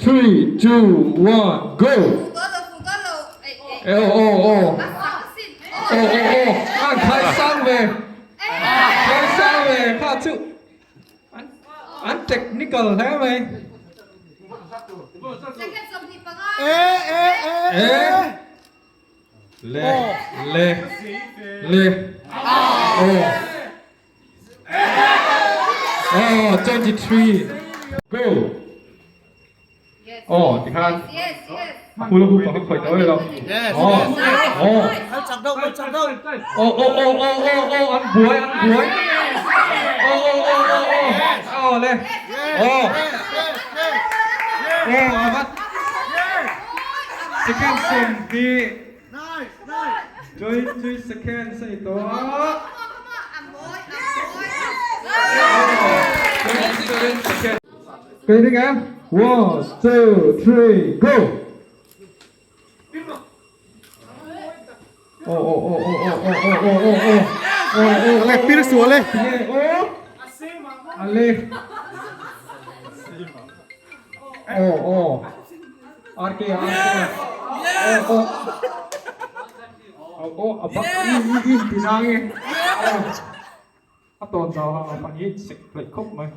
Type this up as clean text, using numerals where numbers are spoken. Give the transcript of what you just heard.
Three, two, one, go! Aw aw aw aw aw aw an khai sang ve khai sang ve kha chu an an technical hle mai. E le le le aw aw 23 go! Aw tikhan a hula hoop ah ka khawih tawh elo. Aw aw aw aw aw aw aw aw an buai an buai aw aw aw aw aw aw le aw aw a va second 20 23 seconds a ni tawh a. 27 seconds. Kei ding em? One, two, three, go! Oh, oh, oh, oh, oh, oh, oh, oh, oh, oh, oh, oh, Ale pir sual e. Tinge oh? Ale. Oh, oh. RK, RK. Oh, oh. Oh, oh, apa? I, i, i, tinang e. Oh. A tawn zau ha a pan hi sek hleih khawp mai.